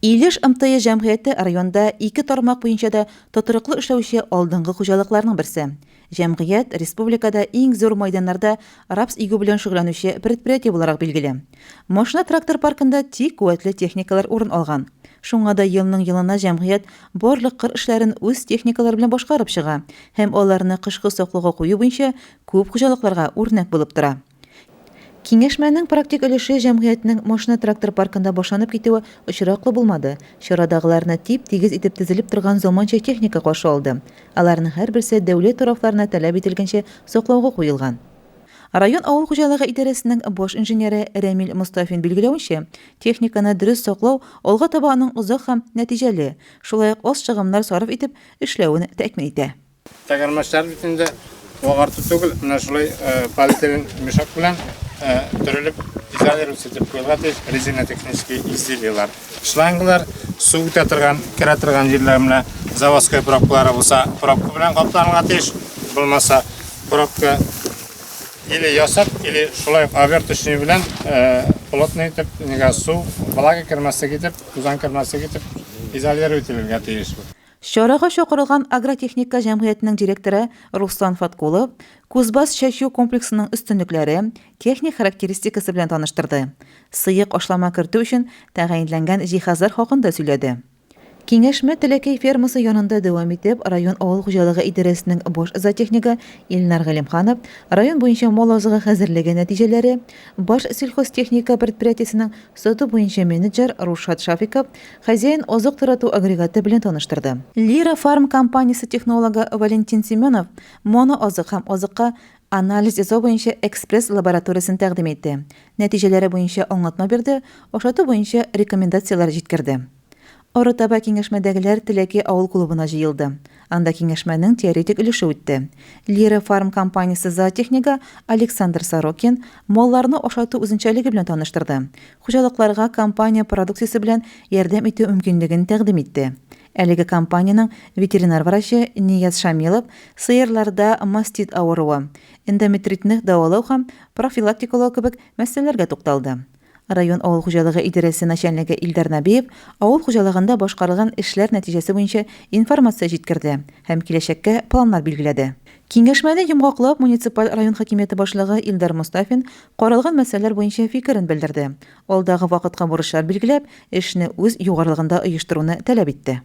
Илеш МТС җәмгыяте районда ике тармак буенча да тотрыклы эшләүче алдынгы хуҗалыкларның берсе. Җәмгыять республикада иң зур майданнарда рапс игү белән шөгыльләнүче предприятие буларак билгеле. Машина-трактор паркында тик куәтле техникалар урын алган. Шуңа да елның-елына җәмгыять барлык кыр эшләрен үз техникалары белән башкарып чыга һәм аларны кышкы саклауга кую буенча күп хуҗалыкларга үрнәк булып тора. Киңәшмәнең практик өлеше җәмгыятьнең машина-трактор паркында башланып китүе очраклы булмады. Чарадагыларны тип-тигез итеп тезелеп торган заманча техника каршы алды. Аларның һәрберсе дәүләт тарафларына таләп ителгәнчә саклауга куелган. Район авыл хуҗалыгы идарәсенең баш инженеры Рәмил Мостафин билгеләвенчә, техниканы дөрес саклау алга таба аның озак һәм нәтиҗәле, шулай ук аз чыгымнар сарыф итеп эшләвен тәэмин итә. Тәгәрмәчләр бит инде вагарту түгел, менә шулай полиэтилен мешок белән төрелеп изолироваться итеп куелган тиеш резинотехнический изделиелар. Шланглар су үтә торган, керә торган җирләр менә заводской пробкалары булса, пробка белән капланырга тиеш, булмаса пробка или ясап, или шулай ук оберточный белән плотный итеп, нигә су, влага кермәслек итеп, тузан кермәслек итеп изолировать ителергә тиеш. Чарага чакырылган Агротехника җәмгыятенең директоры Руслан Фаткулов Кузбасс чәчү комплексының өстенлекләре, техник характеристикасы белән таныштырды, сыек ашлама кертү өчен тәгаенләнгән җиһазлар хакында сөйләде. Киңәшмә Теләкәй фермасы янында дәвам итеп, район авыл хуҗалыгы идарәсенең баш зоотехнигы Илнар Галимханов район буенча мал азыгы хәзерлеге нәтиҗәләре, Башсельхозтехника предприятиесенең сату буенча менеджер Рушат Шафиков Хозяин азык тарату агрегаты белән таныштырды. Лира Фарм компаниясе технологы Валентин Семенов моноазык һәм азыкка анализ ясау буенча экспресс-лабораториясен тәкъдим итте, нәтиҗәләре буенча аңлатма бирде, ашату буенча рекомендацияләр җиткерде. Арытаба киңәшмәдәгеләр Теләки авыл клубына җыелды. Анда киңәшмәнең теоретик өлеше үтте. Лира Фарм компаниясе зоотехнигы Александр Сорокин малларны ашату үзенчәлеге белән таныштырды, хуҗалыкларга компания продукциясе белән ярдәм итү мөмкинлеген тәкъдим итте. Әлеге компаниянең ветеринар врачы Нияз Шамилов сыерларда мастит авыруы, эндометритны дәвалау һәм профилактикалау кебек мәсьәләләргә тукталды. Район авыл хуҗалыгы идарәсе начальнигы Илдар Нәбиев авыл хуҗалыгында башкарылган эшләр нәтиҗәсе буенча информация җиткерде һәм киләчәккә планнар билгеләде. Киңәшмәне йомгаклап, муниципаль район хакимияте башлыгы Илдар Мостафин каралган мәсьәләләр буенча фикерен белдерде, алдагы вакытка бурычлар билгеләп, эшне үз югарылыгында оештыруны таләп итте.